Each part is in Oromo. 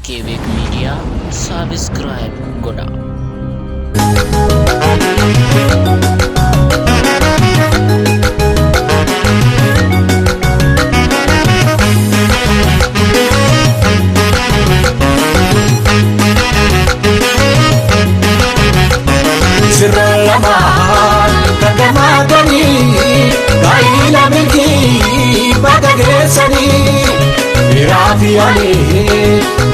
Kebeek Miidiyaa subscribe godhaa. Sirroon lamaan kan gammadanii gaa'ela milkii bakka geessanii dhiiraa fi ani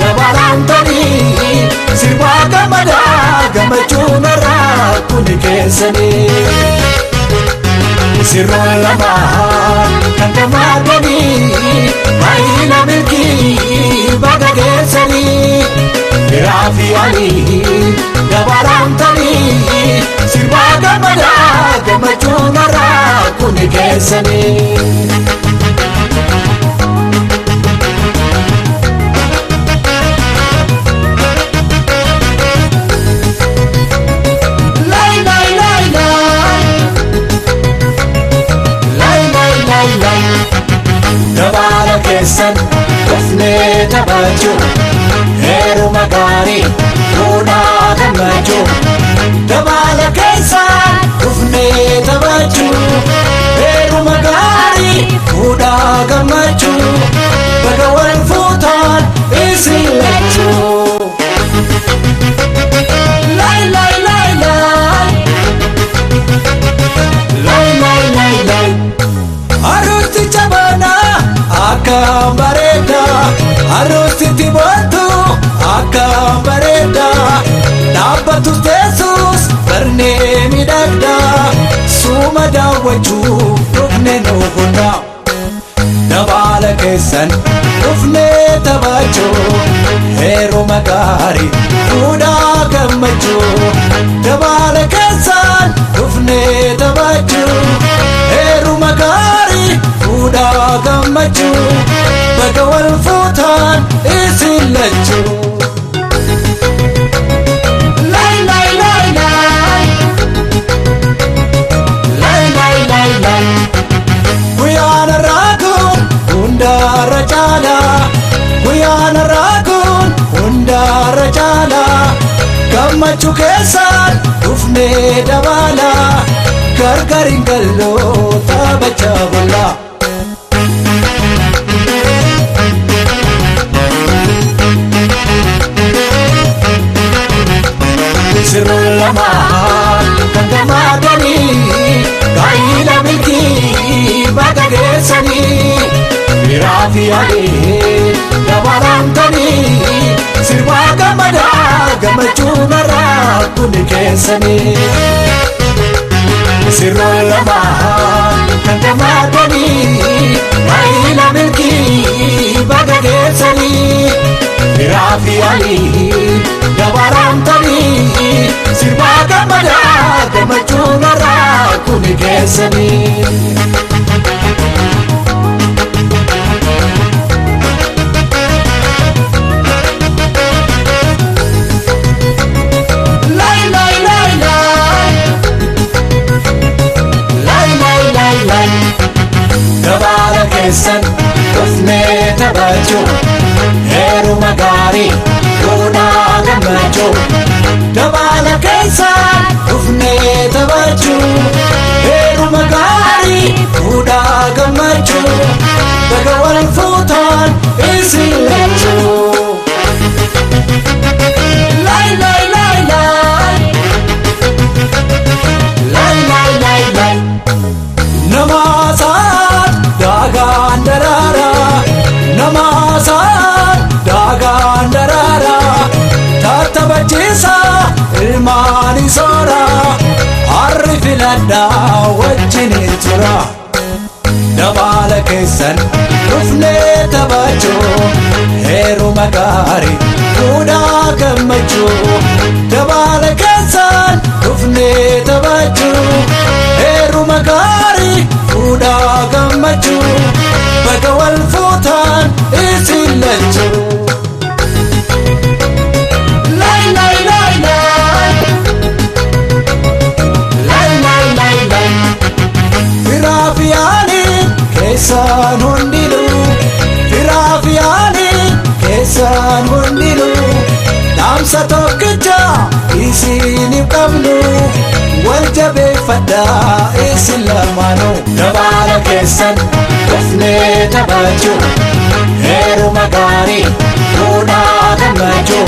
dabalantanii sirbaa gammadaa gammachuun irraa kuni keessanii. Sirroon lamaan kan gammadanii gaa'ela milkii bakka geessanii dhiiraa fi ani dabalantanii sirbaa gammadaa gammachuun irraa kuni keessanii. Lai lai lai lai Lai lai lai lai Dabaala keessan dhufnee taphachuu heeruma gaarii fuudhaa gammachuu. Dabaala keessan dhufnee taphachuu heeruma gaarii fuudhaa gammachuu baga wal fuutaan isin lachuu. Lai lai lai lai Lai lai lai lai Aroosticha baanaa akkam bareeda aroostitti boontu akkam bareeda dhaabbatus teessus barnee miidhagda suuma daawwachuuf dhufne nu hunda. Dabaala keessan dhufnee taphachuu heeruma gaarii fuudhaa gammachuu. Dabaala keessan dhufnee taphachuu heeruma gaarii fuudhaa gammachuu baga wal fuutaan isin lachuu. Lai lai lai lai Lai lai lai lai Guyyaan har'aa kun hundarra caala. Guyyaan har'aa kun hundarra caala. Gammachuu keessaan dhufnee dabaala. Gargar hin galloo taphachaa bulla. Sirroon lamaan kan gammadanii gaa'ela milkii bakka geessanii dhiiraa fi ani dabalantanii sirbaa gammadaa gammachuun irraa kuni keessanii. Sirroon lamaan kan gammadanii gaa'ela milkii bakka geessanii dhiiraa fi ani dabalantanii sirbaa gammadaa gammachuun irraa kuni keessanii. Lai lai lai lai Lai lai lai lai Dabaala keessan dhufnee taphachuu heeruma gaarii fuudhaa gammachuu. Dabaala keessan dhufnee taphachuu heeruma gaarii fuudhaa gammachuu baga wal fuutaan isin lachuu. Lai lai lai lai Lai lai lai lai Nama saan daagaan daraaraa Nama saan daagaan daraaraa Tattabachiisaa ilmaan isooraa harri filadhaa wajjiniin tura. Dabaala keessan dhufnee taphachuu heeruma gaarii fuudhaa gammachuu. Dabaala keessan dhufnee taphachuu heeruma gaarii fuudhaa gammachuu baga wal fuutaan isin lachuu. Lai lai lai lai Lai lai lai lai Firaa fi ani keessan hundinuu firaa fi ani keessan hundinuu. Dhaamsa tokkicha isiniif qabnu, wal jabeeffadhaa isin lamaanuu. Gabaara keessan dhufnee taphachuu, heeruma gaarii fuudhaa gammachuu.